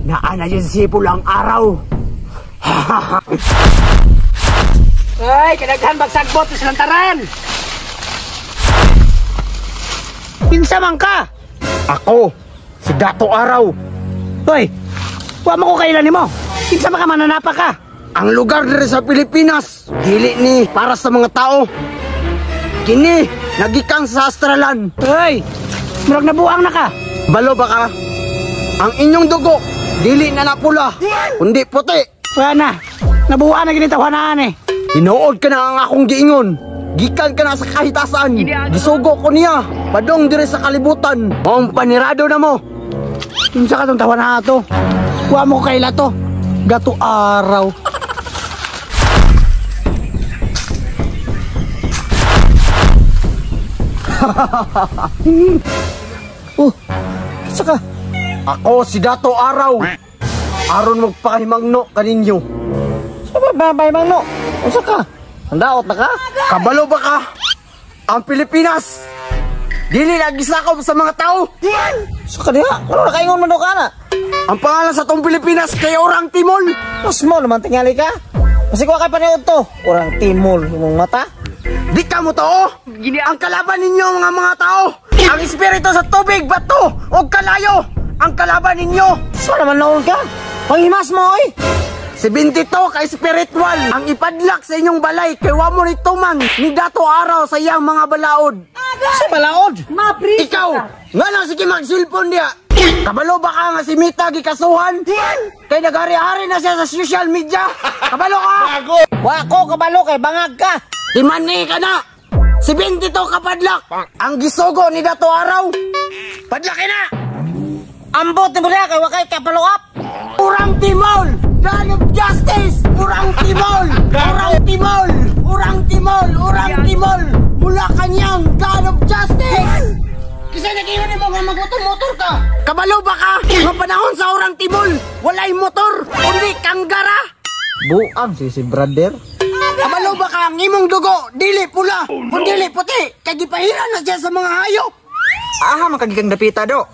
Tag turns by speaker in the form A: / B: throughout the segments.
A: Naa na dyan sipol ang araw.
B: Ay, kadaghan bagsagbot sa lantaran. Kinsa man ka?
A: Ako, si Dato Araw.
B: Hoy, wa mo ko kailan nimo. Kinsa man ka mananapa ka?
A: Ang lugar diri sa Pilipinas, dili ni para sa mga tao. Kini, nagikan sa astralan.
B: Hoy, murag nabuang na ka.
A: Balo ba ka? Ang inyong dugo, dili na napula, kundi puti.
B: Wala na, nabuang na gini tawanaan eh.
A: Tinuod ka na ang akong giingon. Gikan ka na sa kahitasan. Gisugo ko niya, padong diri sa kalibutan. Maong panirado na mo.
B: Kinsa ka tong tawanaan to? Wa mo ko kaila to. Gato Araw.
A: Oh, saka. Ako si Dato Araw. Aron magpakahimangno kaninyo.
B: Sa ba pahimangno? Unsa ka? Handaot na ka?
A: Kabalo ba ka? Ang Pilipinas dili lagi sakop sa mga tao.
B: Sa kaniya? Ano nakaingon man daw ka na?
A: Ang pangalan sa tong Pilipinas kay Orang Timol.
B: Mas mo naman tingali ka. Masig wa kay paniod to. Orang Timol imong mata.
A: Di ka mo tao. Ang kalaban ninyo mga tao. Ang espiritu sa tubig, bato o kalayo. Ang kalaban ninyo.
B: Sa naman noon ka? Panghimas mo oy.
A: 72 ka spiritual ang ipadlak sa inyong balay kay wa mo ni tuman ni Dato Araw sa iyang mga balaod.
B: Sa balaod?
A: Ikaw, nga lang sige mag-cellphone diya. Kabalo ba ka nga si Mita gikasuhan? Kay naghari-hari na siya sa social media. Kabalo ka?
B: Wa ko kabalo kay bangag ka.
A: Timani ka na. 72 kapadlak ang gisugo ni Dato Araw. Padlaki na.
B: Ambot ni mo diya kay wa kay kapalo up.
A: Urang Timol, God of Justice! Urang Timol! Urang Timol! Urang Timol! Urang Timol! Mula kanyang God of Justice! Kasi nag-iwan mo nga magmotor-motor ka! Kabalo ba ka? Nga panahon sa Urang Timol, walay motor, kundi kanggara!
B: Buang si brother.
A: Kabalo ba ka ang imong dugo, dili pula, kundi puti, kay gipahiran na siya sa mga hayop!
B: Aha, makagikang dapita do.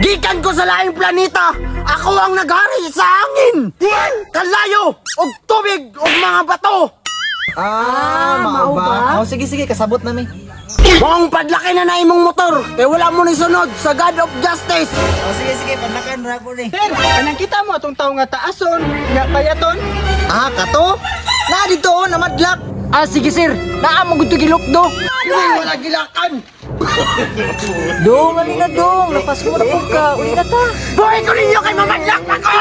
A: Gikan ko sa laing planeta, ako ang naghari sa hangin, kalayo, og tubig, og mga bato.
B: Ah, mao ba? Oh, sige, sige, kasabot na mi.
A: Maong padlaki na na imong motor, kay wala mo ni sunod sa God of Justice.
B: Oh, sige, sige, padlakan ra ko ni.
C: Sir, anang kita mo atong tawo nga taason, nga payaton?
B: Ah, kato? Na dito oh, namadlak. Ah, sige sir, naa mo gud gilukdo.
A: Uy, wala gilakan.
B: Dong, alin na dong, lapas mo na pud ka, uli na ta.
A: Buhay ko ninyo kay mamadlak na ko!